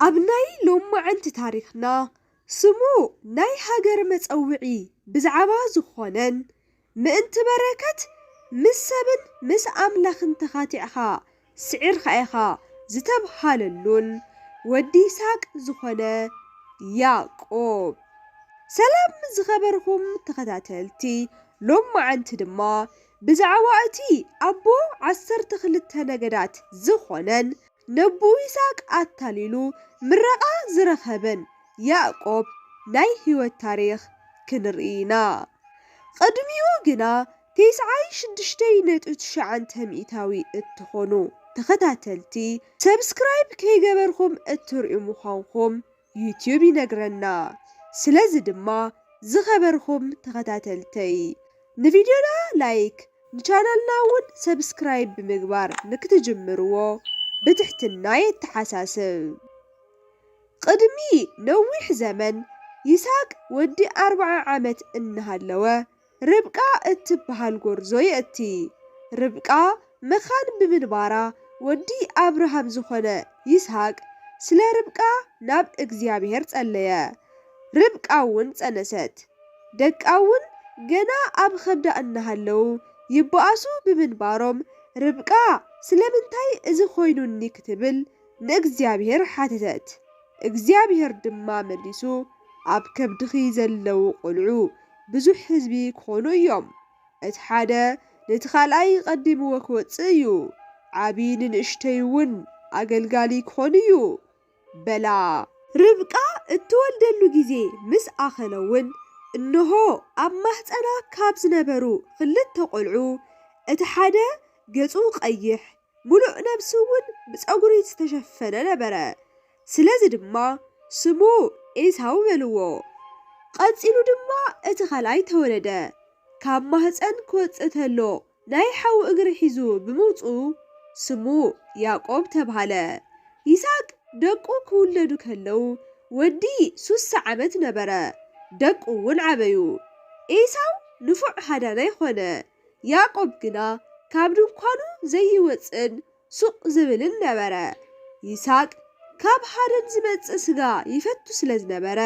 ኣብ ናይ ሎማዓንቲ ታሪኽና ስሙ ናይ ሃገር መጸውዒ ብዛዕባ ዝኾነን ምእንቲ በረከት ምስ ሰብን ምስ ኣምላኽን ተኻቲዕኻ ስዒርካ ኢኻ ዝተብሃለሉን ወዲ ይስሐቅ ዝኾነ ያዕቆብ። ሰላም ዝኸበርኩም ተኸታተልቲ፣ ሎማዓንቲ ድማ ብዛዕባ እቲ ኣቦ ዓሰርተ ክልተ ነገዳት ዝኾነን ነብኡ ይስሐቅ ኣታሊሉ ምረቓ ዝረኸበን ያዕቆብ ናይ ህይወት ታሪኽ ክንርኢ ኢና። ቅድሚኡ ግና ተስዓይ ሽዱሽተ ነጥቢ ትሽዓተ ሚእታዊ እትኾኑ ተኸታተልቲ፣ ሰብስክራይብ ከይገበርኩም እትርእዩ ምዃንኩም ዩትዩብ ይነግረና። ስለዚ ድማ ዝኸበርኩም ተኸታተልተይ፣ ንቪድዮና ላይክ፣ ንቻናልና እውን ሰብስክራይብ ብምግባር ንክትጅምርዎ ብትሕትና የተሓሳስብ። ቅድሚ ነዊሕ ዘመን ይስሐቅ ወዲ ኣርብዓ ዓመት እናሃለወ ርብቃ እትበሃል ጎርዞ የእቲ። ርብቃ መኻን ብምንባራ ወዲ ኣብርሃም ዝኾነ ይስሐቅ ስለ ርብቃ ናብ እግዚኣብሔር ጸለየ። ርብቃ እውን ጸነሰት። ደቃ እውን ገና ኣብ ኸብዳ እናሃለዉ ይበኣሱ ብምንባሮም ርብቃ ስለምንታይ እዚ ኮይኑኒ ክትብል ንእግዚኣብሔር ሓተተት። እግዚኣብሔር ድማ መሊሱ፣ ኣብ ከብድኺ ዘለዉ ቆልዑ ብዙሕ ህዝቢ ክኾኑ እዮም። እቲ ሓደ ነቲ ካልኣይ ቀዲምዎ ክወጽእ እዩ። ዓቢ ንንእሽተይ እውን ኣገልጋሊ ክኾን እዩ በላ። ርብቃ እትወልደሉ ግዜ ምስ ኣኸለ እውን እንሆ ኣብ ማህፀና ካብ ዝነበሩ ክልተ ቆልዑ እቲ ሓደ ገጹ ቀይሕ፣ ምሉእ ነብሱ እውን ብጸጉሪ ዝተሸፈነ ነበረ። ስለዚ ድማ ስሙ ኤሳው በልዎ። ቀጺሉ ድማ እቲ ካልኣይ ተወለደ። ካብ ማህፀን ክወፅእ ተሎ ናይ ሓዉ እግሪ ሒዙ ብምውፅኡ ስሙ ያዕቆብ ተብሃለ። ይስሐቅ ደቁ ክውለዱ ከለዉ ወዲ ሱሳ ዓመት ነበረ። ደቁ እውን ዓበዩ። ኤሳው ንፉዕ ሃዳናይ ኾነ። ያዕቆብ ግና ካብ ድንኳኑ ዘይወፅእን ሱቕ ዝብልን ነበረ። ይስሐቅ ካብ ሃደን ዝመጽእ ስጋ ይፈቱ ስለ ዝነበረ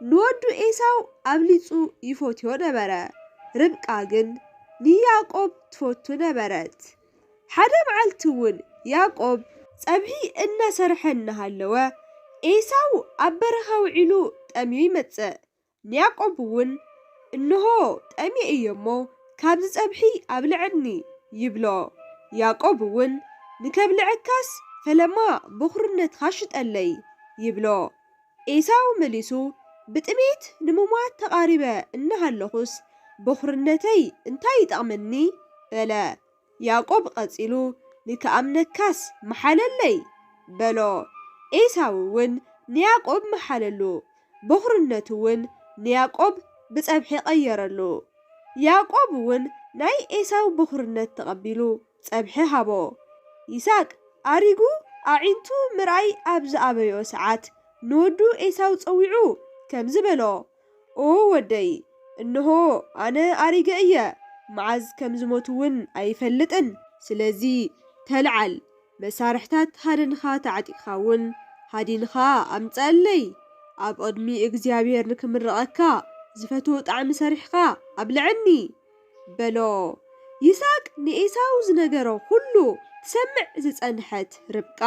ንወዱ ኤሳው ኣብሊጹ ይፎትዮ ነበረ። ርብቃ ግን ንያዕቆብ ትፈቱ ነበረት። ሓደ መዓልቲ እውን ያዕቆብ ጸብሒ እናሰርሐ እናሃለወ ኤሳው ኣብ በረኻ ውዒሉ ጠምዩ ይመጽእ። ንያዕቆብ እውን እንሆ ጠምየ እየ እሞ ካብዚ ጸብሒ ኣብልዐኒ ይብሎ። ያዕቆብ እውን ንከብልዐካስ ፈለማ በኹርነትካ ሽጠለይ ይብሎ። ኤሳው መሊሱ ብጥሜት ንምሟት ተቓሪበ እናሃለኹስ በኹርነተይ እንታይ ይጠቕመኒ በለ። ያዕቆብ ቐጺሉ ንክኣምነካስ መሓለለይ በሎ። ኤሳው እውን ንያዕቆብ መሓለሉ። በኹርነቱ እውን ንያዕቆብ ብጸብሒ ቐየረሉ። ያዕቆብ እውን ናይ ኤሳው በኹርነት ተቐቢሉ ጸብሒ ሃቦ። ይስሐቅ ኣሪጉ ኣዒንቱ ምርኣይ ኣብ ዝኣበዮ ሰዓት ንወዱ ኤሳው ጸዊዑ ከምዚ በሎ፣ ኦ ወደይ፣ እንሆ ኣነ ኣሪገ እየ፣ መዓዝ ከም ዝሞቱ እውን ኣይፈልጥን። ስለዚ ተልዓል፣ መሳርሕታት ሃደንኻ ተዓጢቕኻ እውን ሃዲንኻ ኣምጽኣለይ። ኣብ ቅድሚ እግዚኣብሔር ንክምርቐካ ዝፈትዎ ጣዕሚ ሰሪሕኻ ኣብልዐኒ በሎ። ይስሐቅ ንኤሳው ዝነገሮ ኩሉ ትሰምዕ ዝጸንሐት ርብቃ፣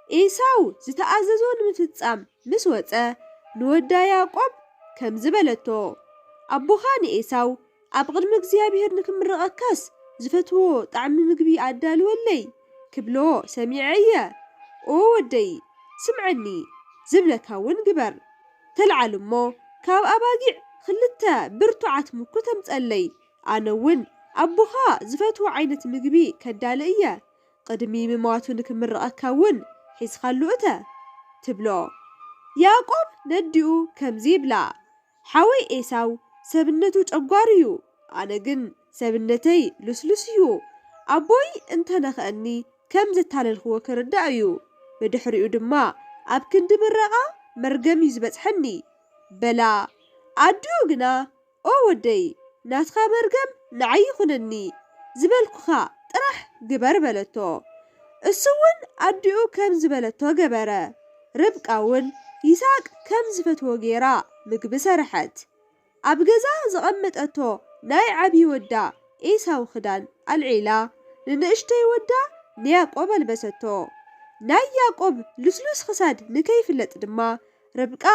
ኤሳው ዝተኣዘዞ ንምፍጻም ምስ ወጸ፣ ንወዳ ያዕቆብ ከምዚ በለቶ፣ ኣቦኻ ንኤሳው ኣብ ቅድሚ እግዚኣብሔር ንክምርቐካስ ዝፈትዎ ጣዕሚ ምግቢ ኣዳልወለይ ክብሎ ሰሚዐ እየ። ኦ ወደይ፣ ስምዐኒ፣ ዝብለካ እውን ግበር። ተልዓል እሞ ካብ ኣባጊዕ ክልተ ብርቱዓት ምኩት ኣምጸለይ፣ ኣነ እውን ኣቦኻ ዝፈትዎ ዓይነት ምግቢ ከዳልእ እየ። ቅድሚ ምማቱ ንክምርቐካ እውን ሒዝኻሉ እተ ትብሎ። ያዕቆብ ነዲኡ ከምዚ ይብላ፣ ሓወይ ኤሳው ሰብነቱ ጨጓር እዩ፣ ኣነ ግን ሰብነተይ ልስሉስ እዩ። ኣቦይ እንተነኽአኒ ከም ዘታለልክዎ ክርዳእ እዩ። ብድሕሪኡ ድማ ኣብ ክንዲ ምረቓ መርገም እዩ ዝበጽሐኒ በላ። ኣዲኡ ግና ኦ ወደይ፣ ናትካ መርገም ንዓይ ይኹነኒ፣ ዝበልኩኻ ጥራሕ ግበር በለቶ። እሱ እውን ኣዲኡ ከም ዝበለቶ ገበረ። ርብቃ እውን ይስሐቅ ከም ዝፈትዎ ገይራ ምግቢ ሰረሐት። ኣብ ገዛ ዘቐመጠቶ ናይ ዓብዪ ወዳ ኤሳው ክዳን ኣልዒላ ንንእሽተይ ወዳ ንያዕቆብ ኣልበሰቶ። ናይ ያዕቆብ ልስሉስ ክሳድ ንከይፍለጥ ድማ ርብቃ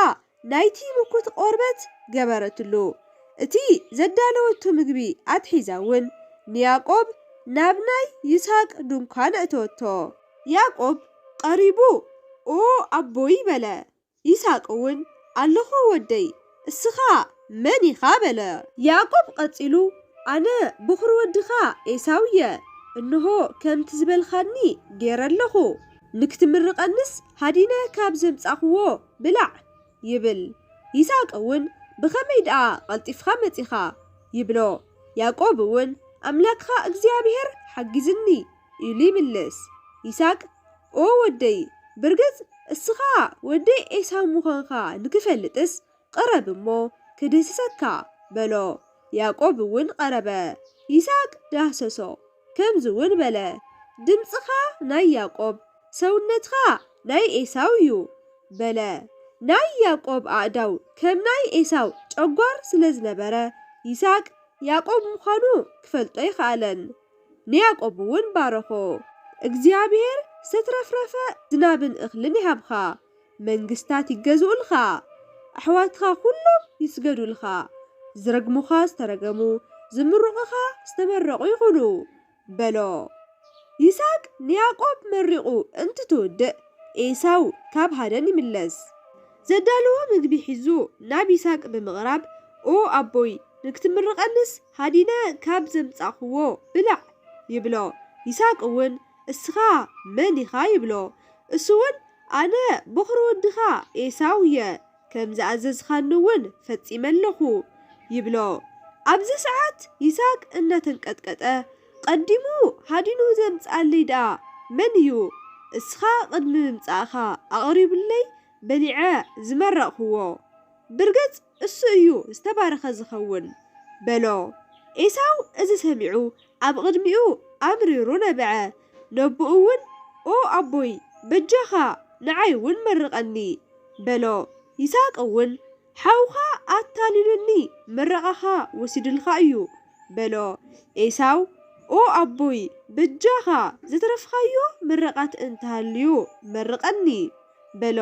ናይቲ ምኩት ቆርበት ገበረትሉ። እቲ ዘዳለወቶ ምግቢ ኣትሒዛ እውን ንያዕቆብ ናብ ናይ ይስሐቅ ድንኳን ኣእተወቶ። ያዕቆብ ቀሪቡ፣ "ኦ ኣቦይ" በለ። ይስሐቅ እውን፣ "ኣለኹ ወደይ፣ እስኻ መን ኢኻ?" በለ። ያዕቆብ ቀጺሉ፣ "ኣነ ብኹሪ ወድኻ ኤሳው እየ። እንሆ ከምቲ ዝበልካኒ ገይረ ኣለኹ። ንክትምርቐንስ ሃዲነ ካብ ዘምጻኹዎ ብላዕ" ይብል። ይስሐቅ እውን፣ "ብኸመይ ደኣ ቀልጢፍካ መጺኻ?" ይብሎ። ያዕቆብ እውን፣ "ኣምላክኻ እግዚኣብሄር ሓጊዝኒ" ኢሉ ይምልስ። ይስሐቅ፣ "ኦ ወደይ፣ ብርግጽ እስኻ ወደይ ኤሳው ምዃንካ ንክፈልጥስ ቅረብ እሞ ክድህስሰካ" በሎ። ያዕቆብ እውን ቀረበ፣ ይስሐቅ ዳህሰሶ። ከምዚ እውን በለ፣ "ድምጽኻ ናይ ያዕቆብ፣ ሰውነትኻ ናይ ኤሳው እዩ" በለ። ናይ ያዕቆብ ኣእዳው ከም ናይ ኤሳው ጨጓር ስለ ዝነበረ፣ ይስሐቅ ያዕቆብ ምዃኑ ክፈልጦ ኣይከኣለን። ንያዕቆብ እውን ባረኾ፣ "እግዚኣብሄር ዝተትረፍረፈ ዝናብን እኽልን ይሃብኻ፣ መንግስታት ይገዝኡልኻ፣ ኣሕዋትኻ ኩሎም ይስገዱልኻ፣ ዝረግሙኻ ዝተረገሙ፣ ዝምርቑኻ ዝተመረቑ ይኹኑ" በሎ። ይስሐቅ ንያዕቆብ መሪቑ እንትትውድእ፣ ኤሳው ካብ ሃደን ይምለስ። ዘዳለዎ ምግቢ ሒዙ ናብ ይስሐቅ ብምቕራብ፣ "ኦ ኣቦይ፣ ንክትምርቐንስ ሃዲነ ካብ ዘምጻእክዎ ብላዕ" ይብሎ። ይስሐቅ እውን፣ "እስኻ መን ኢኻ?" ይብሎ። እሱ እውን፣ "ኣነ በኹሪ ወድኻ ኤሳው እየ፣ ከም ዝኣዘዝኻኒ እውን ፈጺመ ኣለኹ" ይብሎ። ኣብዚ ሰዓት ይስሐቅ እናተንቀጥቀጠ፣ "ቀዲሙ ሃዲኑ ዘምጽኣለይ ደኣ መን እዩ? እስኻ ቅድሚ ምምጻእኻ ኣቕሪቡለይ፣ በሊዐ ዝመረቕክዎ። ብርግጽ እሱ እዩ ዝተባረኸ ዝኸውን" በሎ። ኤሳው እዚ ሰሚዑ ኣብ ቅድሚኡ ኣምሪሩ ነብዐ። ነቦኡ እውን፣ "ኦ ኣቦይ፣ በጃኻ ንዓይ እውን መርቐኒ" በሎ። ይስሐቅ እውን፣ "ሓውኻ ኣታሊሉኒ ምረቓኻ ወሲዱልካ እዩ" በሎ። ኤሳው፣ "ኦ ኣቦይ፣ በጃኻ ዘትረፍካዮ ምረቓት እንተሃልዩ መርቐኒ" በሎ።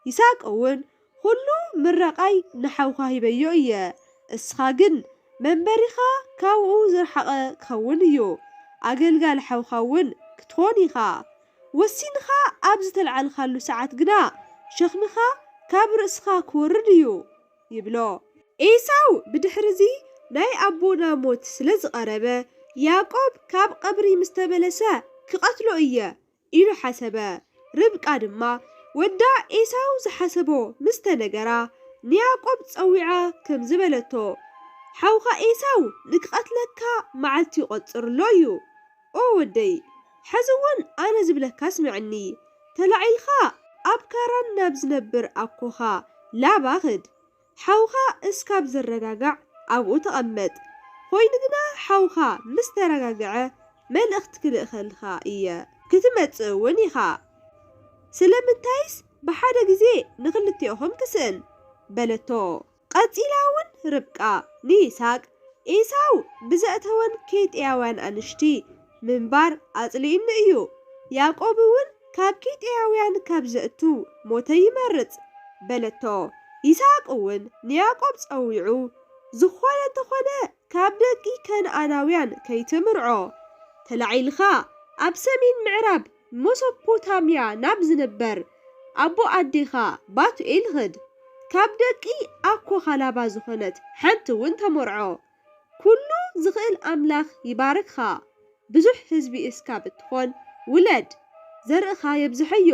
ይስሐቅ እውን፣ "ኩሉ ምረቓይ ንሓውካ ሂበዮ እየ፣ እስኻ ግን መንበሪኻ ካብኡ ዝረሓቐ ክኸውን እዩ፣ ኣገልጋሊ ሓውካ እውን ክትኾን ኢኻ። ወሲንኻ ኣብ ዝተልዓልካሉ ሰዓት ግና ሸኽምኻ ካብ ርእስኻ ክወርድ እዩ" ይብሎ። ኤሳው ብድሕርዚ ናይ ኣቦና ሞት ስለ ዝቐረበ፣ ያዕቆብ ካብ ቀብሪ ምስ ተመለሰ ክቐትሎ እየ ኢሉ ሓሰበ። ርብቃ ድማ ወዳ ኤሳው ዝሓሰቦ ምስ ተነገራ፣ ንያዕቆብ ጸዊዓ ከምዚ በለቶ፣ "ሓውኻ ኤሳው ንክቐትለካ መዓልቲ ይቖጽር ኣሎ እዩ። ኦ ወደይ፣ ሕዚ እውን ኣነ ዝብለካ ስምዐኒ። ተላዒልካ ኣብ ካራን ናብ ዝነብር ኣኮኻ ላባ ኽድ። ሓውኻ እስካብ ዝረጋጋዕ ኣብኡ ተቐመጥ። ኮይኑ ግና ሓውኻ ምስ ተረጋግዐ መልእኽቲ ክልእኸልካ እየ። ክትመጽእ እውን ኢኻ። ስለምንታይስ ብሓደ ግዜ ንኽልቲኦኹም ክስእን?" በለቶ። ቀጺላ እውን ርብቃ ንይስሐቅ፣ "ኤሳው ብዘእተወን ኬጢያውያን ኣንሽቲ ምንባር ኣጽሊእኒ እዩ። ያዕቆብ እውን ካብ ኬጢያውያን ካብ ዘእቱ ሞተ ይመርጽ" በለቶ። ይስሐቅ እውን ንያዕቆብ ጸዊዑ፣ "ዝኾነ እንተኾነ ካብ ደቂ ከነኣናውያን ከይትምርዖ፣ ተላዒልካ ኣብ ሰሜን ምዕራብ መሶፖታምያ ናብ ዝንበር ኣቦ ኣዴኻ ባቱኤል ኽድ። ካብ ደቂ ኣኮኻ ላባ ዝኾነት ሓንቲ እውን ተመርዖ። ኩሉ ዝኽእል ኣምላኽ ይባርክኻ። ብዙሕ ህዝቢ እስካብ እትኾን ውለድ፣ ዘርእኻ የብዝሐዮ።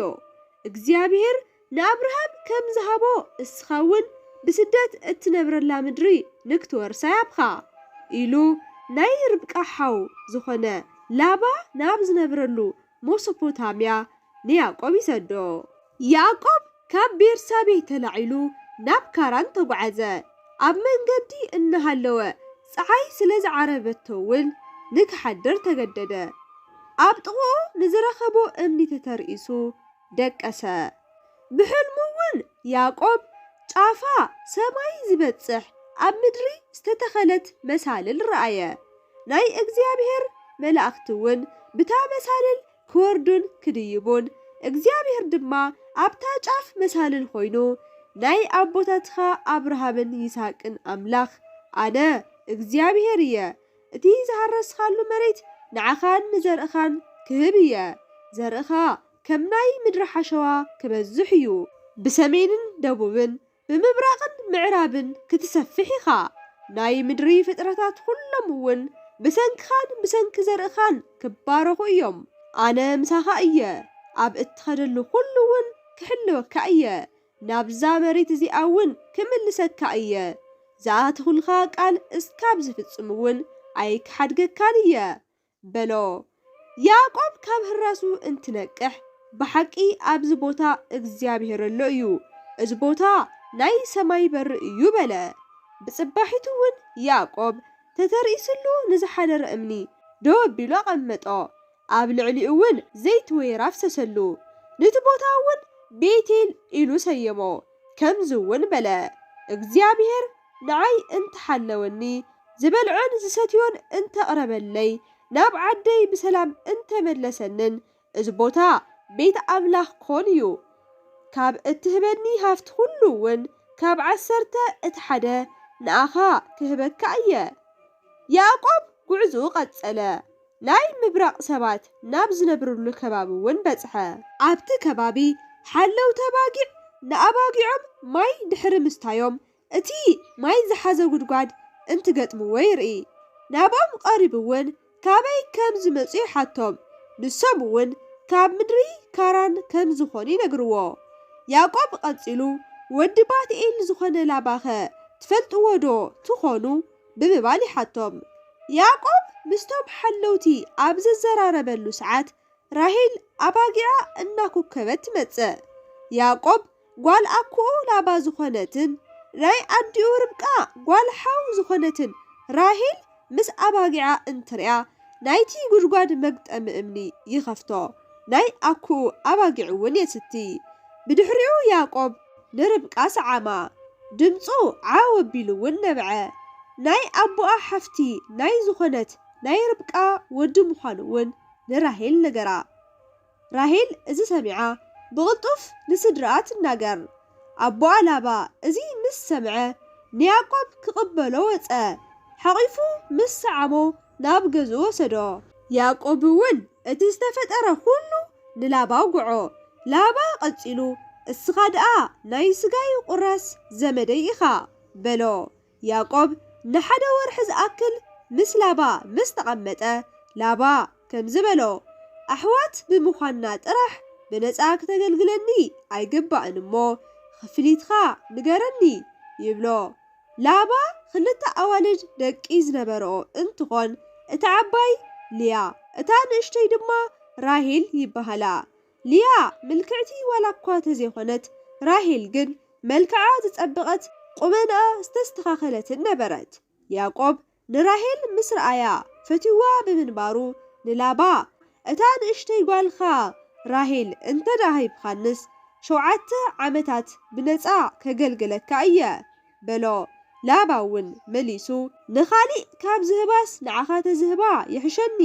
እግዚኣብሄር ንኣብርሃም ከም ዝሃቦ፣ እስኻ እውን ብስደት እትነብረላ ምድሪ ንክትወርሳ ያብኻ" ኢሉ ናይ ርብቃ ሓው ዝኾነ ላባ ናብ ዝነብረሉ መሶፖታምያ ንያዕቆብ ይሰዶ። ያዕቆብ ካብ ቤርሳቤህ ተላዒሉ ናብ ካራን ተጓዓዘ። ኣብ መንገዲ እናሃለወ ጸሓይ ስለ ዝዓረበቶ እውን ንክሓድር ተገደደ። ኣብ ጥቕኡ ንዝረኸቦ እምኒ ተተርኢሱ ደቀሰ። ብሕልሙ እውን ያዕቆብ ጫፋ ሰማይ ዝበጽሕ ኣብ ምድሪ ዝተተኸለት መሳልል ረኣየ። ናይ እግዚኣብሔር መላእኽቲ እውን ብታ መሳልል ክወርዱን ክድይቡን፣ እግዚኣብሔር ድማ ኣብታ ጫፍ መሳልል ኮይኑ፣ ናይ ኣቦታትኻ ኣብርሃምን ይስሐቅን ኣምላኽ ኣነ እግዚኣብሔር እየ። እቲ ዝሃረስኻሉ መሬት ንዓኻን ንዘርእኻን ክህብ እየ። ዘርእኻ ከም ናይ ምድሪ ሓሸዋ ክበዝሕ እዩ። ብሰሜንን ደቡብን ብምብራቕን ምዕራብን ክትሰፍሕ ኢኻ። ናይ ምድሪ ፍጥረታት ኩሎም እውን ብሰንክኻን ብሰንኪ ዘርእኻን ክባረኹ እዮም። ኣነ ምሳኻ እየ፣ ኣብ እትኸደሉ ኩሉ እውን ክሕልወካ እየ። ናብዛ መሬት እዚኣ እውን ክምልሰካ እየ። ዝኣተኹልካ ቃል እስካብ ዝፍጽም እውን ኣይክሓድገካን እየ በሎ። ያዕቆብ ካብ ህራሱ እንትነቅሕ፣ ብሓቂ ኣብዚ ቦታ እግዚኣብሔር ኣሎ እዩ፣ እዚ ቦታ ናይ ሰማይ በሪ እዩ በለ። ብጽባሒቱ እውን ያዕቆብ ተተርኢስሉ ንዝሓደረ እምኒ ደው ኣቢሉ ኣቐመጦ፣ ኣብ ልዕሊኡ እውን ዘይቲ ወይራ ኣፍሰሰሉ፣ ነቲ ቦታ እውን ቤቴል ኢሉ ሰየሞ። ከምዚ እውን በለ፣ እግዚኣብሔር ንዓይ እንተሓለወኒ፣ ዝበልዖን ዝሰትዮን እንተቕረበለይ፣ ናብ ዓደይ ብሰላም እንተመለሰንን፣ እዚ ቦታ ቤት ኣምላኽ ኮን እዩ። ካብ እትህበኒ ሃፍቲ ኩሉ እውን ካብ ዓሰርተ እቲ ሓደ ንኣኻ ክህበካ እየ። ያዕቆብ ጉዕዝኡ ቀጸለ። ናይ ምብራቕ ሰባት ናብ ዝነብርሉ ከባቢ እውን በጽሐ። ኣብቲ ከባቢ ሓለውቲ ኣባጊዕ ንኣባጊዖም ማይ ድሕሪ ምስታዮም፣ እቲ ማይ ዝሓዘ ጉድጓድ እንትገጥምዎ ይርኢ። ናብኦም ቀሪቡ እውን ካበይ ከም ዝመጹ ይሓቶም። ንሶም እውን ካብ ምድሪ ካራን ከም ዝኾኑ ይነግርዎ። ያዕቆብ ቀጺሉ፣ "ወዲ ባትኤል ዝኾነ ላባኸ ትፈልጥዎ ዶ ትኾኑ?" ብምባል ይሓቶም። ያዕቆብ ምስቶም ሓለውቲ ኣብ ዝዘራረበሉ ሰዓት፣ ራሄል ኣባጊዓ እናኮከበት ትመጽእ። ያዕቆብ ጓል ኣኩኡ ላባ ዝኾነትን ናይ ኣዲኡ ርብቃ ጓል ሓው ዝኾነትን ራሄል ምስ ኣባጊዓ እንትሪኣ፣ ናይቲ ጉድጓድ መግጠሚ እምኒ ይኸፍቶ፣ ናይ ኣኩኡ ኣባጊዕ እውን የስቲ። ብድሕሪኡ ያዕቆብ ንርብቃ ሰዓማ፣ ድምፁ ዓው ኣቢሉ እውን ነብዐ። ናይ ኣቦኣ ሓፍቲ ናይ ዝኾነት ናይ ርብቃ ወዲ ምዃኑ እውን ንራሄል ነገራ። ራሄል እዚ ሰሚዓ ብቕልጡፍ ንስድራኣ ትናገር። ኣቦኣ ላባ እዚ ምስ ሰምዐ ንያዕቆብ ክቕበሎ ወጸ። ሓቒፉ ምስ ሰዓሞ ናብ ገዝኡ ወሰዶ። ያዕቆብ እውን እቲ ዝተፈጠረ ኩሉ ንላባ ኣውግዖ። ላባ ቀጺሉ፣ "እስኻ ደኣ ናይ ስጋይ ቁራስ ዘመደይ ኢኻ" በሎ። ያዕቆብ ንሓደ ወርሒ ዝኣክል ምስ ላባ ምስ ተቐመጠ፣ ላባ ከምዚ በሎ፣ "ኣሕዋት ብምዃንና ጥራሕ ብነጻ ክተገልግለኒ ኣይግባእን እሞ፣ ክፍሊትካ ንገረኒ" ይብሎ። ላባ ክልተ ኣዋልድ ደቂ ዝነበርኦ እንትኾን፣ እታ ዓባይ ልያ፣ እታ ንእሽተይ ድማ ራሄል ይበሃላ። ልያ ምልክዕቲ ዋላ እኳ ተዘይኾነት፣ ራሄል ግን መልክዓ ዝጸበቐት፣ ቁመንኣ ዝተስተኻኸለትን ነበረት። ያዕቆብ ንራሄል ምስ ረኣያ ፈትዋ ብምንባሩ፣ ንላባ፣ "እታ ንእሽተይ ጓልኻ ራሄል እንተ ደኣ ሂብኻንስ፣ ሸውዓተ ዓመታት ብነጻ ከገልግለካ እየ" በሎ። ላባ እውን መሊሱ፣ "ንኻሊእ ካብ ዝህባስ ንዓኻ ተዝህባ ይሕሸኒ፣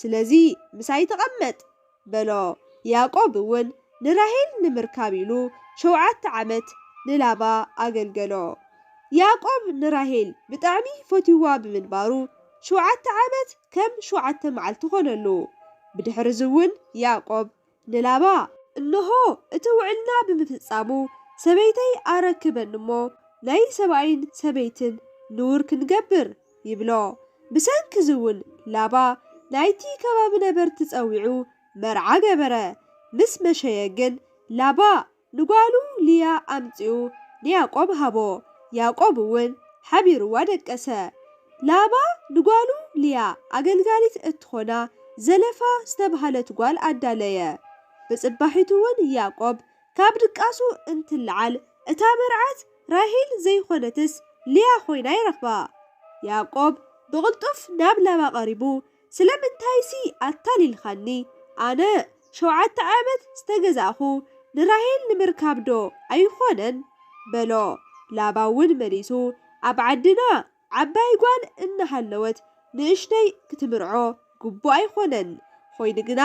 ስለዚ ምሳይ ተቐመጥ" በሎ። ያዕቆብ እውን ንራሄል ንምርካብ ኢሉ ሸውዓተ ዓመት ንላባ ኣገልገሎ። ያዕቆብ ንራሄል ብጣዕሚ ፈትዋ ብምንባሩ፣ ሸውዓተ ዓመት ከም ሸውዓተ መዓልቲ ኾነሉ። ብድሕሪ እዚ እውን ያዕቆብ ንላባ፣ "እንሆ እቲ ውዕልና ብምፍጻሙ ሰበይተይ ኣረክበኒ እሞ ናይ ሰብኣይን ሰበይትን ንውር ክንገብር" ይብሎ። ብሰንኪ እዚ እውን ላባ ናይቲ ከባቢ ነበርቲ ጸዊዑ መርዓ ገበረ። ምስ መሸየ ግን ላባ ንጓሉ ልያ ኣምጺኡ ንያዕቆብ ሃቦ። ያዕቆብ እውን ሓቢርዋ ደቀሰ። ላባ ንጓሉ ልያ ኣገልጋሊት እትኾና ዘለፋ ዝተባህለት ጓል ኣዳለየ። ብጽባሒቱ እውን ያዕቆብ ካብ ድቃሱ እንትለዓል፣ እታ መርዓት ራሄል ዘይኮነትስ ልያ ኮይና ይረኽባ። ያዕቆብ ብቕልጡፍ ናብ ላባ ቀሪቡ፣ "ስለምንታይሲ ኣታሊልካኒ? ኣነ ሸውዓተ ዓመት ዝተገዛእኹ፣ ንራሄል ንምርካብ ዶ ኣይኾነን? በሎ። ላባ እውን መሊሱ፣ ኣብ ዓድና ዓባይ ጓል እናሃለወት ንእሽተይ ክትምርዖ ግቡእ ኣይኾነን። ኾይኑ ግና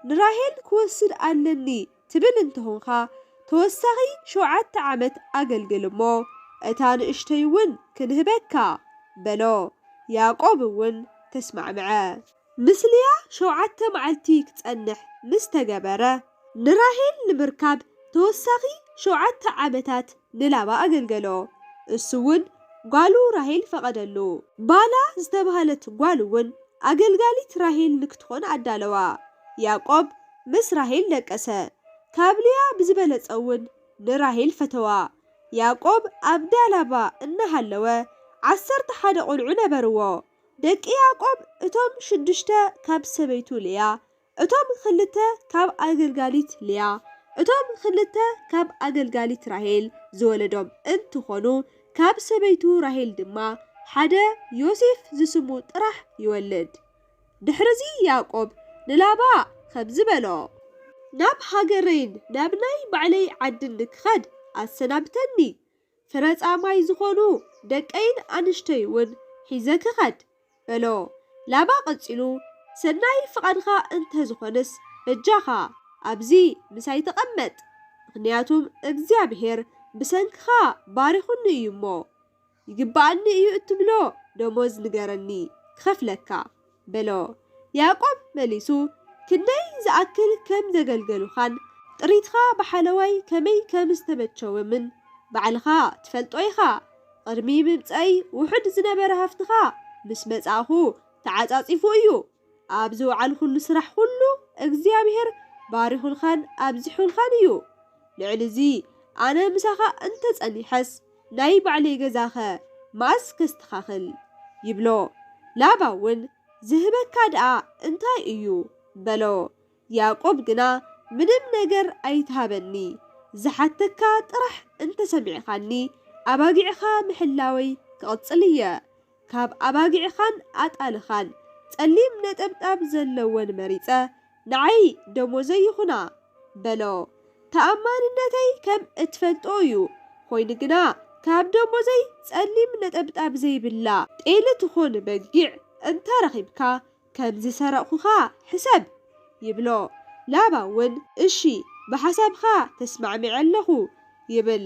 ንራሄል ክወስድ ኣለኒ ትብል እንተኾንካ፣ ተወሳኺ ሸውዓተ ዓመት ኣገልግል እሞ፣ እታ ንእሽተይ እውን ክንህበካ፣ በሎ። ያዕቆብ እውን ተስማዕምዐ። ምስ ልያ ሸውዓተ መዓልቲ ክጸንሕ ምስ ተገበረ፣ ንራሄል ንምርካብ ተወሳኺ ሸውዓተ ዓመታት ንላባ ኣገልገሎ። እሱ እውን ጓሉ ራሄል ፈቐደሉ። ባላ ዝተባህለት ጓል እውን ኣገልጋሊት ራሄል ንክትኾን ኣዳለዋ። ያዕቆብ ምስ ራሄል ደቀሰ። ካብ ልያ ብዝበለጸ እውን ንራሄል ፈተዋ። ያዕቆብ ኣብ ላባ እናሃለወ ዓሰርተ ሓደ ቆልዑ ነበርዎ። ደቂ ያዕቆብ እቶም ሽዱሽተ ካብ ሰበይቱ ልያ፣ እቶም ክልተ ካብ ኣገልጋሊት ልያ፣ እቶም ክልተ ካብ ኣገልጋሊት ራሄል ዝወለዶም እንትኾኑ፣ ካብ ሰበይቱ ራሄል ድማ ሓደ ዮሴፍ ዝስሙ ጥራሕ ይወልድ። ድሕርዚ ያዕቆብ ንላባ ከምዚ በሎ፣ ናብ ሃገረይን ናብ ናይ ባዕለይ ዓድን ክኸድ ኣሰናብተኒ፣ ፍረ ጻማይ ዝኾኑ ደቀይን ኣንሽተይ እውን ሒዘ ክኸድ፣ በሎ። ላባ ቀጺሉ፣ ሰናይ ፍቓድካ እንተ ዝኾነስ፣ በጃኻ ኣብዚ ምሳይ ተቐመጥ፣ ምኽንያቱም እግዚኣብሄር ብሰንክኻ ባሪኹኒ እዩ እሞ፣ ይግብኣኒ እዩ እትብሎ ደሞዝ ንገረኒ፣ ክኸፍለካ፣ በሎ። ያዕቆብ መሊሱ፣ ክንደይ ዝኣክል ከም ዘገልገሉኻን ጥሪትካ ብሓለዋይ ከመይ ከም ዝተመቸወምን ባዕልኻ ትፈልጦ ኢኻ። ቅድሚ ምምጻይ ውሑድ ዝነበረ ሃፍትኻ ምስ መጻእኹ ተዓጻጺፉ እዩ። ኣብ ዝወዓልኩሉ ስራሕ ኩሉ እግዚኣብሄር ባሪኹልካን ኣብዚሑልካን እዩ። ልዕሊ እዚ ኣነ ምሳኻ እንተ ጸኒሐስ ናይ ባዕለይ ገዛኸ መኣስ ከስተኻኽል? ይብሎ። ላባ እውን ዝህበካ ደኣ እንታይ እዩ? በሎ። ያዕቆብ ግና ምንም ነገር ኣይትሃበኒ፣ ዝሓተካ ጥራሕ እንተሰሚዕኻኒ ኣባጊዕኻ ምሕላወይ ክቕጽል እየ። ካብ ኣባጊዕኻን ኣጣልኻን ጸሊም ነጠብጣብ ዘለወን መሪጸ ንዓይ ደሞዘይ ይኹና በሎ። ተኣማንነተይ ከም እትፈልጦ እዩ። ኮይኑ ግና ካብ ደሞዘይ ጸሊም ነጠብጣብ ዘይብላ ጤል ትኹን በጊዕ እንተ ረኺብካ ከም ዝሰረቕኹኻ ሕሰብ ይብሎ። ላባ እውን እሺ ብሓሳብኻ ተስማዕሚዐ ኣለኹ ይብል።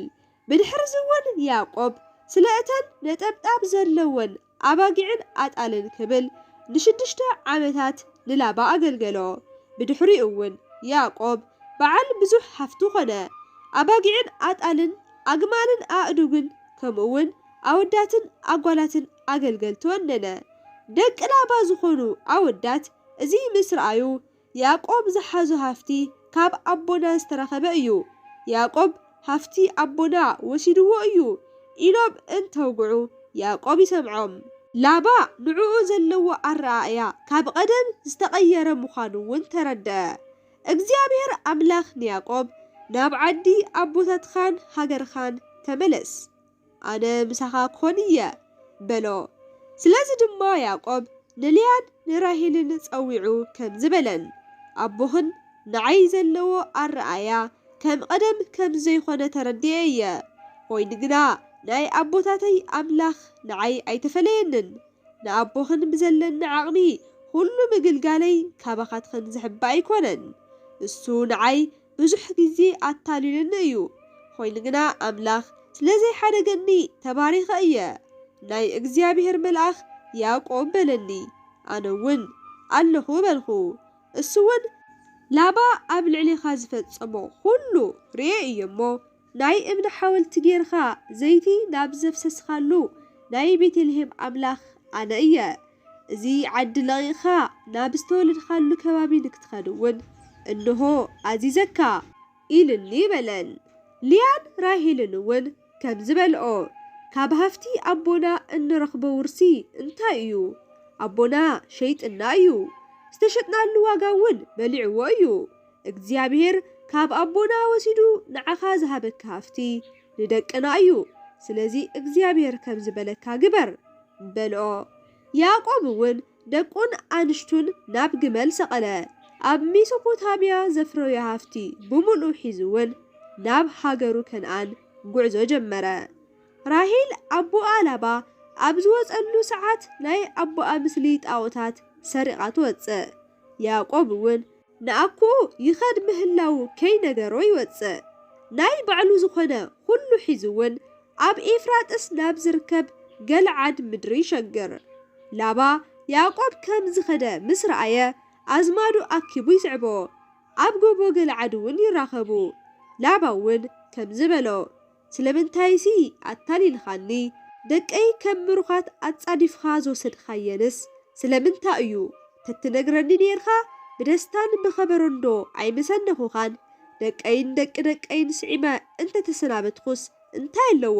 ብድሕርዚ እውን ያዕቆብ ስለ እተን ነጠብጣብ ዘለወን ኣባጊዕን ኣጣልን ክብል ንሽዱሽተ ዓመታት ንላባ ኣገልገሎ። ብድሕሪኡ እውን ያዕቆብ በዓል ብዙሕ ሃፍቲ ኾነ። ኣባጊዕን ኣጣልን ኣግማልን ኣእዱግን ከምኡ እውን ኣወዳትን ኣጓላትን ኣገልገልቲ ወነነ። ደቂ ላባ ዝኾኑ ኣወዳት እዚ ምስ ረኣዩ ያዕቆብ ዝሓዞ ሃፍቲ ካብ ኣቦና ዝተረኸበ እዩ። ያዕቆብ ሃፍቲ ኣቦና ወሲድዎ እዩ ኢሎም እንተውግዑ ያዕቆብ ይሰምዖም። ላባ ንዕኡ ዘለዎ ኣረኣእያ ካብ ቐደም ዝተቐየረ ምዃኑ እውን ተረድአ። እግዚኣብሔር ኣምላኽ ንያዕቆብ ናብ ዓዲ ኣቦታትኻን ሃገርኻን ተመለስ፣ ኣነ ምሳኻ ክኾን እየ በሎ። ስለዚ ድማ ያዕቆብ ንልያን ንራሄልን ጸዊዑ ከምዚ በለን፣ ኣቦኽን ንዓይ ዘለዎ ኣረኣእያ ከም ቐደም ከም ዘይኮነ ተረዲኤ እየ። ኮይኑ ግና ናይ ኣቦታተይ ኣምላኽ ንዓይ ኣይተፈለየንን። ንኣቦኽን ብዘለኒ ዓቕሚ ኩሉ ምግልጋለይ ካባኻትኽን ዝሕባእ ኣይኮነን። እሱ ንዓይ ብዙሕ ግዜ ኣታሊሉኒ እዩ። ኮይኑ ግና ኣምላኽ ስለ ዘይሓደገኒ ተባሪኸ እየ። ናይ እግዚኣብሔር መልኣኽ ያዕቆብ በለኒ፣ ኣነ እውን ኣለኹ በልኹ። እሱ እውን ላባ ኣብ ልዕሌኻ ዝፈጸሞ ኩሉ ርእየ እየ እሞ፣ ናይ እምኒ ሓወልቲ ጌርኻ ዘይቲ ናብ ዘፍሰስኻሉ ናይ ቤተልሔም ኣምላኽ ኣነ እየ። እዚ ዓዲ ለቒቕኻ ናብ ዝተወለድካሉ ከባቢ ንክትኸድ እውን እንሆ ኣዚዘካ ኢልኒ በለን። ልያን ራሄልን እውን ከምዚ በልኦ፣ ካብ ሃፍቲ ኣቦና እንረኽቦ ውርሲ እንታይ እዩ? ኣቦና ሸይጥና እዩ፣ ዝተሸጥናሉ ዋጋ እውን በሊዕዎ እዩ። እግዚኣብሔር ካብ ኣቦና ወሲዱ ንዓኻ ዝሃበካ ሃፍቲ ንደቅና እዩ። ስለዚ እግዚኣብሔር ከም ዝበለካ ግበር በልኦ። ያዕቆብ እውን ደቁን ኣንሽቱን ናብ ግመል ሰቐለ። ኣብ ሜሶፖታምያ ዘፍረዮ ሃፍቲ ብምሉኡ ሒዙ እውን ናብ ሃገሩ ከነኣን ጉዕዞ ጀመረ። ራሄል ኣቦኣ ላባ ኣብ ዝወጸሉ ሰዓት ናይ ኣቦኣ ምስሊ ጣዖታት ሰሪቓ ትወጽእ። ያዕቆብ እውን ንኣኩኡ ይኸድ ምህላዉ ከይነገሮ ይወጽእ። ናይ ባዕሉ ዝኾነ ኩሉ ሒዙ እውን ኣብ ኤፍራጥስ ናብ ዝርከብ ገልዓድ ምድሪ ይሸግር። ላባ ያዕቆብ ከም ዝኸደ ምስ ረኣየ ኣዝማዱ ኣኪቡ ይስዕቦ። ኣብ ጎቦ ገልዓድ እውን ይራኸቡ። ላባ እውን ከምዚ በሎ፣ ስለምንታይሲ ኣታሊልኻኒ? ደቀይ ከም ምሩኻት ኣጻዲፍኻ ዝወሰድኻየንስ ስለምንታይ እዩ? ተትነግረኒ ነይርካ ብደስታን ብኸበሮንዶ ኣይምሰነኹኻን? ደቀይን ደቂ ደቀይን ስዒመ እንተተሰናበትኩስ እንታይ ኣለዎ?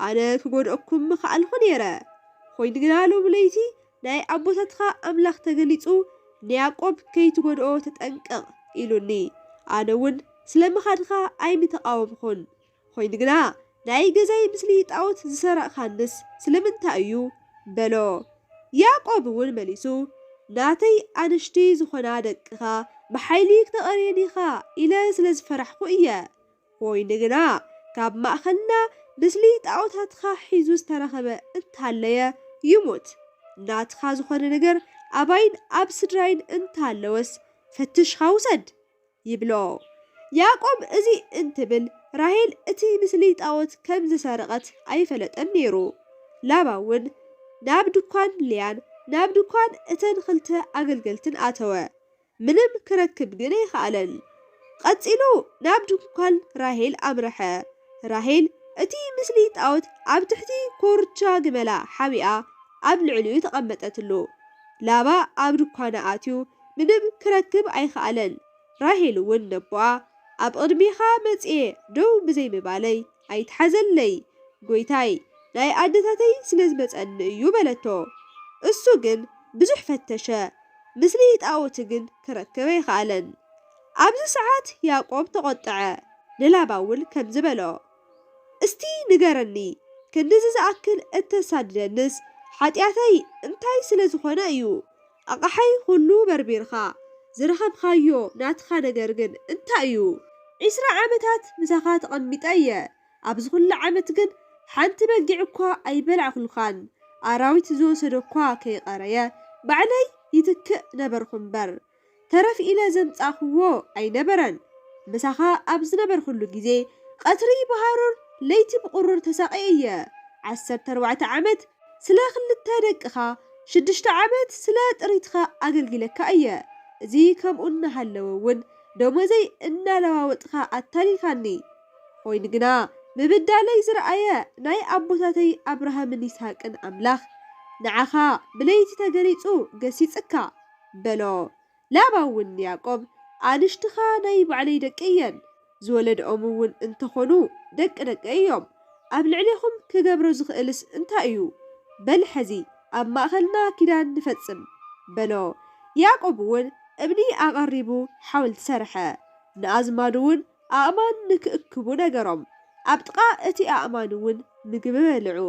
ኣነ ክጎድኣኩም ምኸኣልኹ ነይረ። ኮይኑ ግና ሎሚ ለይቲ ናይ ኣቦታትኻ ኣምላኽ ተገሊጹ ንያዕቆብ ከይትጎድኦ ተጠንቀቕ ኢሉኒ። ኣነ እውን ስለ ምኻድካ ኣይምተቓወምኹን። ኮይኑ ግና ናይ ገዛይ ምስሊ ጣዖት ዝሰረቕካንስ ስለምንታይ እዩ? በሎ። ያዕቆብ እውን መሊሱ፣ ናተይ ኣንሽቲ ዝኾና ደቅኻ ብሓይሊ ክተቐርየን ኢኻ ኢለ ስለ ዝፈራሕኩ እየ። ኮይኑ ግና ካብ ማእኸልና ምስሊ ጣዖታትካ ሒዙ ዝተረኸበ እንተሃለየ ይሙት። ናትኻ ዝኾነ ነገር ኣባይን ኣብ ስድራይን እንተሃለወስ ፈትሽኻ ውሰድ ይብሎ። ያዕቆብ እዚ እንትብል ራሄል እቲ ምስሊ ጣዖት ከም ዝሰረቐት ኣይፈለጠን ነይሩ። ላባ እውን ናብ ድኳን ልያን ናብ ድኳን እተን ክልተ ኣገልገልትን ኣተወ። ምንም ክረክብ ግን ኣይኸኣለን። ቀጺሉ ናብ ድኳን ራሄል ኣምረሐ። ራሄል እቲ ምስሊ ጣዖት ኣብ ትሕቲ ኮርቻ ግመላ ሓቢኣ ኣብ ልዕሊኡ ተቐመጠትሉ። ላባ ኣብ ድኳና ኣትዩ ምንም ክረክብ ኣይኸኣለን። ራሄል እውን ነቦኣ ኣብ ቅድሜኻ መጽኤ ደው ብዘይምባለይ ኣይትሓዘለይ፣ ጎይታይ ናይ ኣደታተይ ስለ ዝመጸኒ እዩ በለቶ። እሱ ግን ብዙሕ ፈተሸ፣ ምስሊ ጣዖት ግን ክረክብ ኣይኸኣለን። ኣብዚ ሰዓት ያዕቆብ ተቖጥዐ፣ ንላባ እውን ከምዚ በሎ፣ እስቲ ንገረኒ፣ ክንድዚ ዝኣክል እተሳድደንስ ሓጢኣተይ እንታይ ስለ ዝኾነ እዩ? ኣቕሓይ ኩሉ በርቢርካ፣ ዝረኸብካዮ ናትኻ ነገር ግን እንታይ እዩ? ዒስራ ዓመታት ምሳኻ ተቐሚጠ እየ፣ ኣብዚ ኩሉ ዓመት ግን ሓንቲ በጊዕ እኳ ኣይበላዕኩልካን። ኣራዊት ዝወሰዶ እኳ ከይቐረየ ባዕለይ ይትክእ ነበርኩ እምበር፣ ተረፍ ኢለ ዘምጻእክዎ ኣይነበረን። ምሳኻ ኣብ ዝነበርኩሉ ግዜ ቀትሪ ብሃሩር ለይቲ ብቑሩር ተሳቒየ እየ። ዓሰርተ ኣርባዕተ ዓመት ስለ ክልተ ደቅኻ፣ ሽዱሽተ ዓመት ስለ ጥሪትካ ኣገልጊለካ እየ። እዚ ከምኡ እናሃለወ እውን ደሞዘይ እናለዋወጥካ ኣታሊልካኒ። ኮይኑ ግና ምብዳለይ ዝረኣየ ናይ ኣቦታተይ ኣብርሃምን ይስሃቅን ኣምላኽ ንዓኻ ብለይቲ ተገሊጹ ገሲጽካ በሎ። ላባ እውን ንያዕቆብ፣ ኣንሽትኻ ናይ ባዕለይ ደቂ እየን፣ ዝወለድኦም እውን እንተኾኑ ደቂ ደቀይ እዮም። ኣብ ልዕሌኹም ክገብሮ ዝኽእልስ እንታይ እዩ? በል ሕዚ ኣብ ማእኸልና ኪዳን ንፈጽም በሎ። ያዕቆብ እውን እምኒ ኣቐሪቡ ሓወልቲ ሰርሐ። ንኣዝማዱ እውን ኣእማን ንክእክቡ ነገሮም። ኣብ ጥቓ እቲ ኣእማን እውን ምግቢ በልዑ።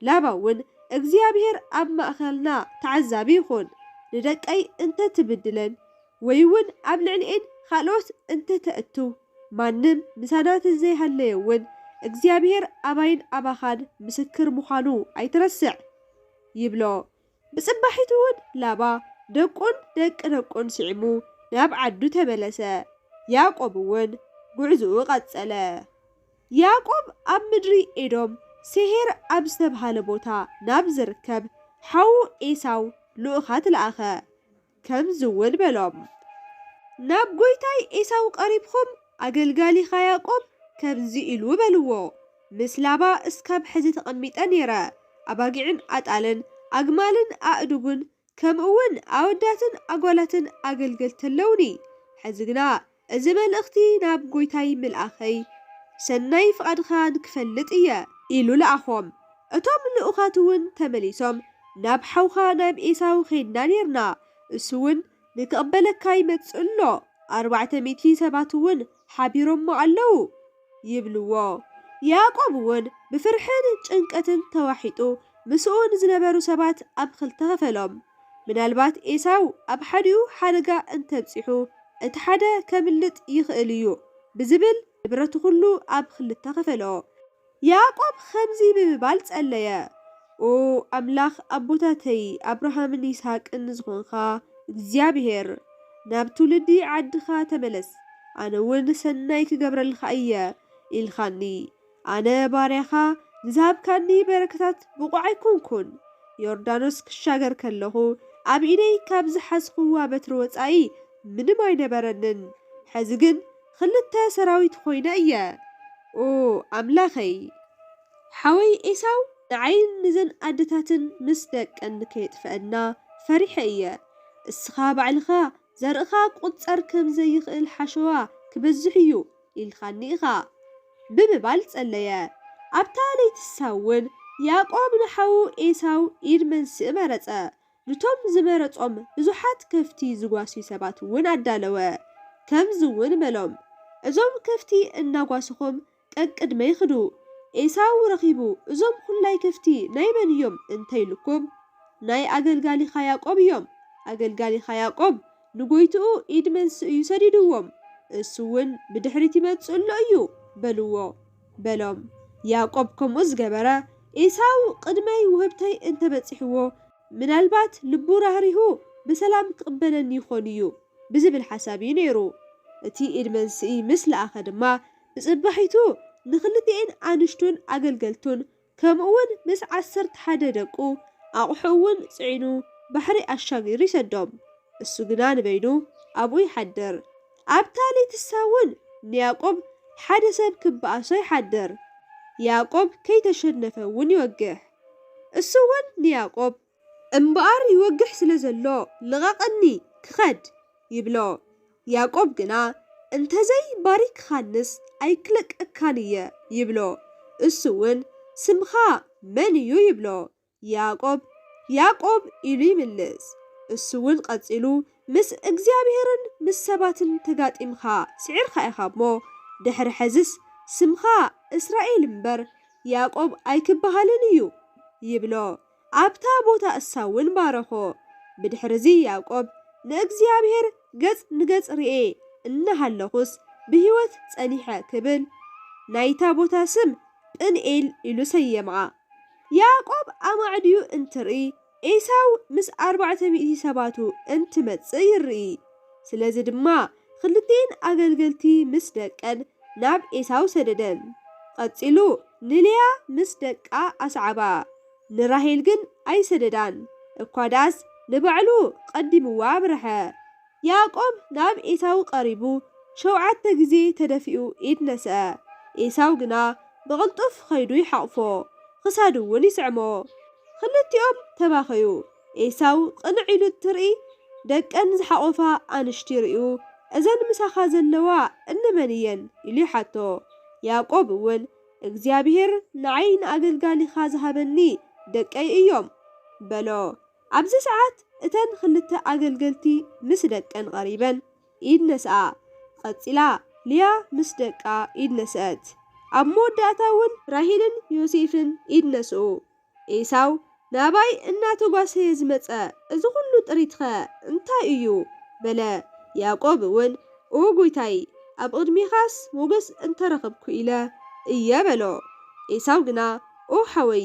ላባ እውን እግዚኣብሔር ኣብ ማእኸልና ተዓዛቢ ይኹን፣ ንደቀይ እንተትብድለን ወይ እውን ኣብ ልዕሊኤን ካልኦት እንተተእቱ፣ ማንም ምሳና ተዘይሃለየ እውን እግዚኣብሔር ኣባይን ኣባኻን ምስክር ምዃኑ ኣይትረስዕ ይብሎ። ብጽባሒቱ እውን ላባ ደቁን ደቂ ደቁን ስዒሙ ናብ ዓዱ ተመለሰ። ያዕቆብ እውን ጉዕዝኡ ቀጸለ። ያዕቆብ ኣብ ምድሪ ኤዶም ሴሄር ኣብ ዝተብሃለ ቦታ ናብ ዝርከብ ሓዉ ኤሳው ልኡኻት ለኣኸ። ከምዚ እውን በሎም፣ ናብ ጎይታይ ኤሳው ቀሪብኩም ኣገልጋሊኻ ያዕቆብ ከምዚ ኢሉ በልዎ፣ ምስ ላባ እስካብ ሕዚ ተቐሚጠ ነይረ፣ ኣባጊዕን ኣጣልን ኣግማልን ኣእዱግን ከምኡ እውን ኣወዳትን ኣጓላትን ኣገልገልቲ ኣለውኒ። ሕዚ ግና እዚ መልእኽቲ ናብ ጎይታይ ምልኣኸይ ሰናይ ፍቓድኻ ንክፈልጥ እየ ኢሉ ለኣኾም። እቶም ልኡኻት እውን ተመሊሶም ናብ ሓውኻ ናብ ኤሳው ኼድና ኔርና፣ እሱ እውን ንክቕበለካ ይመጽእ ኣሎ፣ ኣርባዕተ ሚእቲ ሰባት እውን ሓቢሮሞ ኣለዉ ይብልዎ። ያዕቆብ እውን ብፍርሕን ጭንቀትን ተዋሒጡ ምስኡ ንዝነበሩ ሰባት ኣብ ክልተ ኸፈሎም። ምናልባት ኤሳው ኣብ ሓዲኡ ሓደጋ እንተብጺሑ፣ እቲ ሓደ ከምልጥ ይኽእል እዩ ብዝብል ንብረቱ ኩሉ ኣብ ክልተ ከፈሎ። ያዕቆብ ከምዚ ብምባል ጸለየ፣ "ኦ ኣምላኽ ኣቦታተይ ኣብርሃምን ይስሃቅን ዝኾንካ እግዚኣብሔር፣ ናብ ትውልዲ ዓድኻ ተመለስ፣ ኣነ እውን ሰናይ ክገብረልካ እየ ኢልካኒ። ኣነ ባርያኻ ንዝሃብካኒ በረከታት ብቑዕ ኣይኮንኩን። ዮርዳኖስ ክሻገር ከለኹ ኣብ ኢደይ ካብ ዝሓዝኽዋ በትሪ ወጻኢ ምንም ኣይነበረንን። ሕዚ ግን ክልተ ሰራዊት ኮይነ እየ። ኦ ኣምላኸይ!" ሓወይ ኤሳው፣ ንዓይን ንዘን ኣደታትን ምስ ደቀን ከየጥፍአና ፈሪሐ እየ። እስኻ ባዕልኻ ዘርእኻ ክቑጸር ከም ዘይኽእል ሓሸዋ ክበዝሕ እዩ ኢልካኒ ኢኻ ብምባል ጸለየ። ኣብታ ለይቲ ሳውን ያዕቆብ ንሓዉ ኤሳው ኢድ መንስእ መረጸ። ንቶም ዝመረጾም ብዙሓት ከፍቲ ዝጓስዩ ሰባት እውን ኣዳለወ። ከምዚ እውን በሎም፣ "እዞም ከፍቲ እናጓስኹም ቀቅድመይ ኽዱ። ኤሳው ረኺቡ፣ እዞም ኹላይ ከፍቲ ናይ መን እዮም እንተ ኢሉኩም፣ ናይ ኣገልጋሊኻ ያዕቆብ እዮም። ኣገልጋሊኻ ያዕቆብ ንጎይትኡ ኢድ መንስእ እዩ ሰዲድዎም። እሱ እውን ብድሕሪት ይመጽእ ኣሎ እዩ" በልዎ በሎም። ያዕቆብ ከምኡ ዝገበረ፣ ኤሳው ቅድመይ ውህብተይ እንተበጺሕዎ፣ ምናልባት ልቡ ራህሪሁ ብሰላም ክቕበለኒ ይኾን እዩ ብዝብል ሓሳብ እዩ ነይሩ። እቲ ኢድ መንስኢ ምስ ለኣኸ ድማ፣ ብጽባሒቱ ንኽልቲኤን ኣንሽቱን ኣገልገልቱን፣ ከምኡ እውን ምስ ዓሰርተ ሓደ ደቁ፣ ኣቑሑ እውን ጽዒኑ ባሕሪ ኣሻጊሩ ይሰዶም። እሱ ግና ንበይኑ ኣብኡ ይሓድር። ኣብታ ለይቲ ሳውን ንያዕቆብ ሓደ ሰብ ክበኣሶ ይሓድር። ያዕቆብ ከይተሸነፈ እውን ይወግሕ። እሱ እውን ንያዕቆብ፣ "እምበኣር ይወግሕ ስለ ዘሎ ልቐቐኒ ክኸድ" ይብሎ። ያዕቆብ ግና፣ "እንተዘይ ባሪክኻንስ ኣይክለቀካን እየ" ይብሎ። እሱ እውን፣ "ስምኻ መን እዩ?" ይብሎ። ያዕቆብ፣ "ያዕቆብ" ኢሉ ይምልስ። እሱ እውን ቀጺሉ፣ "ምስ እግዚኣብሄርን ምስ ሰባትን ተጋጢምካ ስዒርካ ኢኻ እሞ፣ ድሕሪ ሕዝስ ስምኻ እስራኤል እምበር ያዕቆብ ኣይክበሃልን እዩ" ይብሎ። ኣብታ ቦታ እሳ እውን ባረኾ። ብድሕርዚ ያዕቆብ፣ "ንእግዚኣብሔር ገጽ ንገጽ ርኤ እናሃለኹስ ብህይወት ጸኒሐ" ክብል፣ ናይታ ቦታ ስም ጵንኤል ኢሉ ሰየማ። ያዕቆብ ኣማዕድዩ እንትርኢ፣ ኤሳው ምስ ኣርባዕተ ሚእቲ ሰባቱ እንትመጽእ ይርኢ። ስለዚ ድማ ክልቲኤን ኣገልገልቲ ምስ ደቀን ናብ ኤሳው ሰደደን። ቀጺሉ ንልያ ምስ ደቃ ኣስዓባ። ንራሄል ግን ኣይሰደዳን። እኳ ደኣስ ንባዕሉ ቀዲምዋ ኣብርሐ። ያዕቆብ ናብ ኤሳው ቀሪቡ ሸውዓተ ግዜ ተደፊኡ ኢድ ነስአ። ኤሳው ግና ብቕልጡፍ ኸይዱ ይሓቑፎ፣ ኽሳዱ እውን ይስዕሞ። ክልቲኦም ተባኸዩ። ኤሳው ቅንዕ ኢሉ እንትርኢ፣ ደቀን ዝሓቖፋ ኣንሽቲ ርእዩ፣ "እዘን ምሳኻ ዘለዋ እንመን እየን?" ኢሉ ይሓቶ። ያዕቆብ እውን፣ "እግዚኣብሄር ንዓይ ንኣገልጋሊኻ ዝሃበኒ ደቀይ እዮም" በሎ። ኣብዚ ሰዓት እተን ክልተ ኣገልገልቲ ምስ ደቀን ቐሪበን ኢድ ነስኣ። ቐጺላ ልያ ምስ ደቃ ኢድ ነስአት። ኣብ መወዳእታ እውን ራሄልን ዮሴፍን ኢድ ነስኡ። ኤሳው፣ "ናባይ እናተጓሰየ ዝመጸ እዚ ኹሉ ጥሪትኸ እንታይ እዩ?" በለ። ያዕቆብ እውን፣ "ኦ ጎይታይ፣ ኣብ ቕድሜኻስ ሞገስ እንተረኸብኩ ኢለ እየ" በሎ። ኤሳው ግና፣ "ኦ ሓወይ፣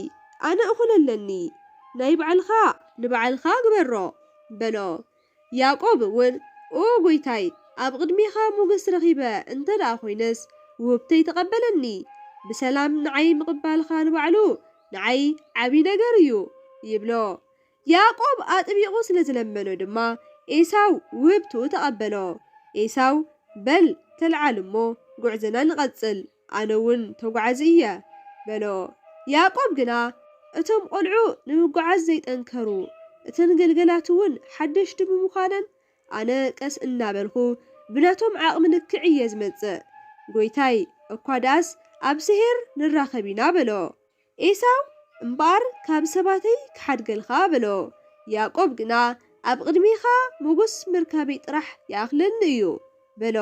ኣነ እኹል ኣለኒ፣ ናይ ባዕልኻ ንባዕልኻ ግበሮ" በሎ። ያዕቆብ እውን፣ "ኦ ጎይታይ፣ ኣብ ቕድሜኻ ሞገስ ረኺበ እንተ ደኣ ኾይነስ፣ ውህብተይ ተቐበለኒ። ብሰላም ንዓይ ምቕባልኻ ንባዕሉ ንዓይ ዓቢ ነገር እዩ" ይብሎ። ያዕቆብ ኣጥቢቑ ስለ ዝለመኖ ድማ፣ ኤሳው ውህብትኡ ተቐበሎ። ኤሳው፣ "በል ተልዓል እሞ፣ ጉዕዞና ንቐጽል፣ ኣነ እውን ተጓዓዚ እየ" በሎ። ያዕቆብ ግና፣ እቶም ቖልዑ ንምጉዓዝ ዘይጠንከሩ፣ እተን ገልገላት እውን ሓደሽቲ ብምዃነን፣ ኣነ ቀስ እናበልኩ ብናቶም ዓቕሚ ልክዕ እየ ዝመጽእ። ጎይታይ፣ እኳ ደኣስ ኣብ ሴሄር ንራኸብ ኢና በሎ። ኤሳው እምበኣር፣ ካብ ሰባተይ ክሓድገልካ በሎ። ያዕቆብ ግና፣ ኣብ ቅድሜኻ ሞገስ ምርካበይ ጥራሕ ይኣኽለኒ እዩ በሎ።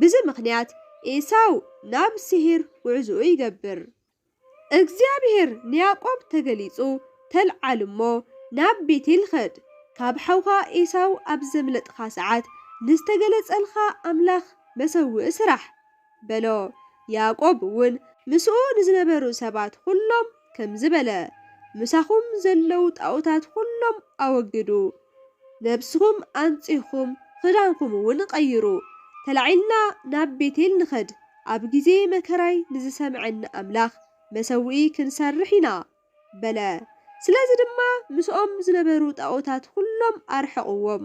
ብዚ ምኽንያት ኤሳው ናብ ሴሄር ጉዕዞኡ ይገብር። እግዚኣብሄር ንያዕቆብ ተገሊጹ፣ "ተልዓል እሞ ናብ ቤቴል ኸድ፣ ካብ ሓውካ ኤሳው ኣብ ዘምለጥካ ሰዓት ንዝተገለጸልካ ኣምላኽ መሰውኢ ስራሕ በሎ። ያዕቆብ እውን ምስኡ ንዝነበሩ ሰባት ኩሎም ከምዚ በለ፣ ምሳኹም ዘለዉ ጣኦታት ኩሎም ኣወግዱ፣ ነብስኹም ኣንጺህኩም ክዳንኩም እውን ቀይሩ፣ ተላዒልና ናብ ቤቴል ንኸድ፣ ኣብ ግዜ መከራይ ንዝሰምዐኒ ኣምላኽ መሰውኢ ክንሰርሕ ኢና በለ። ስለዚ ድማ ምስኦም ዝነበሩ ጣኦታት ኩሎም ኣርሐቕዎም።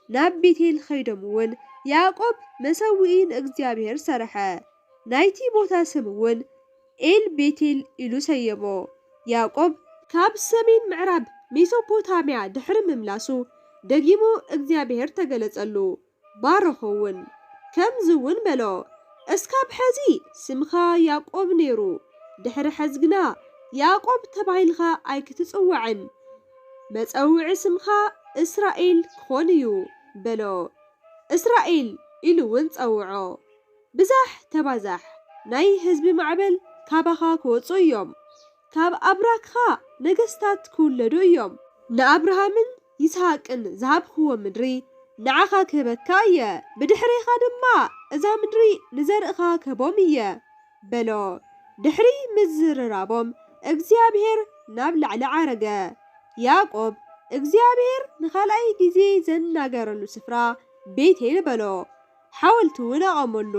ናብ ቤቴል ኸይዶም እውን ያዕቆብ መሰውኢ ንእግዚኣብሔር ሰርሐ። ናይቲ ቦታ ስም እውን ኤል ቤቴል ኢሉ ሰየሞ። ያዕቆብ ካብ ሰሜን ምዕራብ ሜሶፖታምያ ድሕሪ ምምላሱ ደጊሙ እግዚኣብሔር ተገለጸሉ፣ ባረኾ እውን። ከምዚ እውን በሎ፣ እስካብ ሐዚ ስምኻ ያዕቆብ ነይሩ፣ ድሕሪ ሐዚ ግና ያዕቆብ ተባሂልኻ ኣይክትጽዋዕን፣ መጸውዒ ስምኻ እስራኤል ክኾን እዩ በሎ። እስራኤል ኢሉ እውን ጸውዖ። ብዛሕ ተባዛሕ፣ ናይ ህዝቢ ማዕበል ካባኻ ክወጹ እዮም። ካብ ኣብራክኻ ነገስታት ክውለዱ እዮም። ንኣብርሃምን ይስሃቅን ዝሃብክዎ ምድሪ ንዓኻ ክህበካ እየ። ብድሕሬኻ ድማ እዛ ምድሪ ንዘርእኻ ክህቦም እየ በሎ። ድሕሪ ምዝርራቦም እግዚኣብሔር ናብ ላዕሊ ዓረገ። ያዕቆብ እግዚኣብሔር ንኻልኣይ ግዜ ዘናገረሉ ስፍራ ቤቴል በሎ። ሓወልቲ እውን ኣቐመሉ።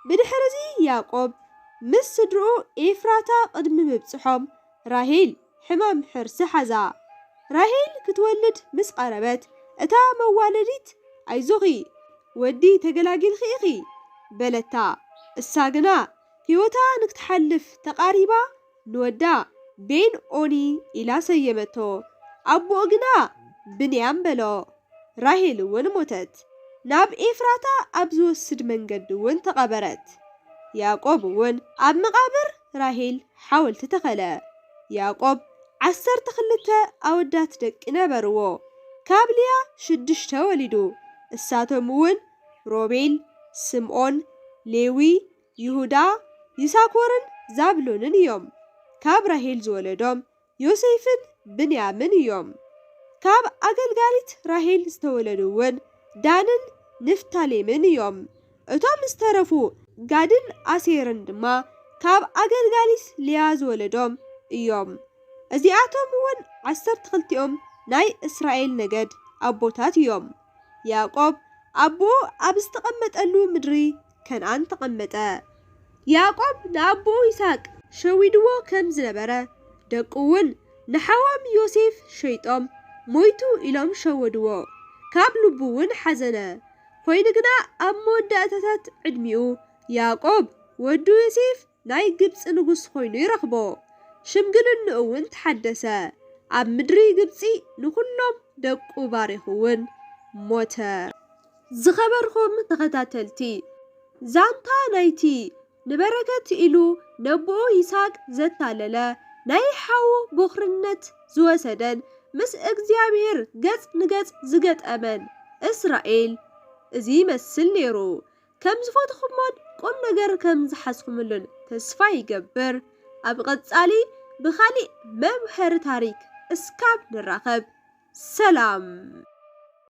ብድሕርዚ ያዕቆብ ምስ ስድርኡ ኤፍራታ ቅድሚ ምብጽሖም ራሄል ሕማም ሕርሲ ሓዛ። ራሄል ክትወልድ ምስ ቀረበት እታ መዋለዲት ኣይዞኺ ወዲ ተገላጊልኺ ኢኺ በለታ። እሳ ግና ህይወታ ንክትሓልፍ ተቓሪባ ንወዳ ቤን ኦኒ ኢላ ሰየመቶ። ኣቦኡ ግና ብንያም በሎ። ራሄል እውን ሞተት። ናብ ኤፍራታ ኣብ ዝወስድ መንገዲ እውን ተቐበረት። ያዕቆብ እውን ኣብ መቓብር ራሄል ሓወልቲ ተኸለ። ያዕቆብ ዓሰርተ ክልተ ኣወዳት ደቂ ነበርዎ። ካብ ልያ ሽዱሽተ ወሊዱ። እሳቶም እውን ሮቤል፣ ስምኦን፣ ሌዊ፣ ይሁዳ፣ ይሳኮርን ዛብሎንን እዮም። ካብ ራሄል ዝወለዶም ዮሴፍን ብንያምን እዮም። ካብ ኣገልጋሊት ራሄል ዝተወለዱ እውን ዳንን ንፍታሌምን እዮም። እቶም ዝተረፉ ጋድን ኣሴርን ድማ ካብ ኣገልጋሊት ልያ ዝወለዶም እዮም። እዚኣቶም እውን ዓሰርተ ክልቲኦም ናይ እስራኤል ነገድ ኣቦታት እዮም። ያዕቆብ ኣቦኡ ኣብ ዝተቐመጠሉ ምድሪ ከነኣን ተቐመጠ። ያዕቆብ ንኣቦኡ ይስሐቅ ሸዊድዎ ከም ዝነበረ፣ ደቁ እውን ንሓዎም ዮሴፍ ሸይጦም ሞይቱ ኢሎም ሸወድዎ። ካብ ልቡ እውን ሓዘነ። ኮይኑ ግና ኣብ መወዳእታታት ዕድሚኡ ያዕቆብ ወዱ ዮሴፍ ናይ ግብፂ ንጉስ ኮይኑ ይረኽቦ። ሽምግልንኡ እውን ተሓደሰ። ኣብ ምድሪ ግብፂ ንኹሎም ደቁ ባሪኹ እውን ሞተ። ዝኸበርኩም ተኸታተልቲ፣ ዛንታ ናይቲ ንበረከት ኢሉ ነቦኡ ይስሐቅ ዘታለለ፣ ናይ ሓዉ ቦኽርነት ዝወሰደን ምስ እግዚኣብሔር ገጽ ንገጽ ዝገጠመን እስራኤል እዚ ይመስል ነይሩ። ከም ዝፈትኹሞን ቁም ነገር ከም ዝሓዝኩምሉን ተስፋ ይገብር። ኣብ ቐጻሊ ብኻሊእ መምሀሪ ታሪክ እስካብ ንራኸብ ሰላም።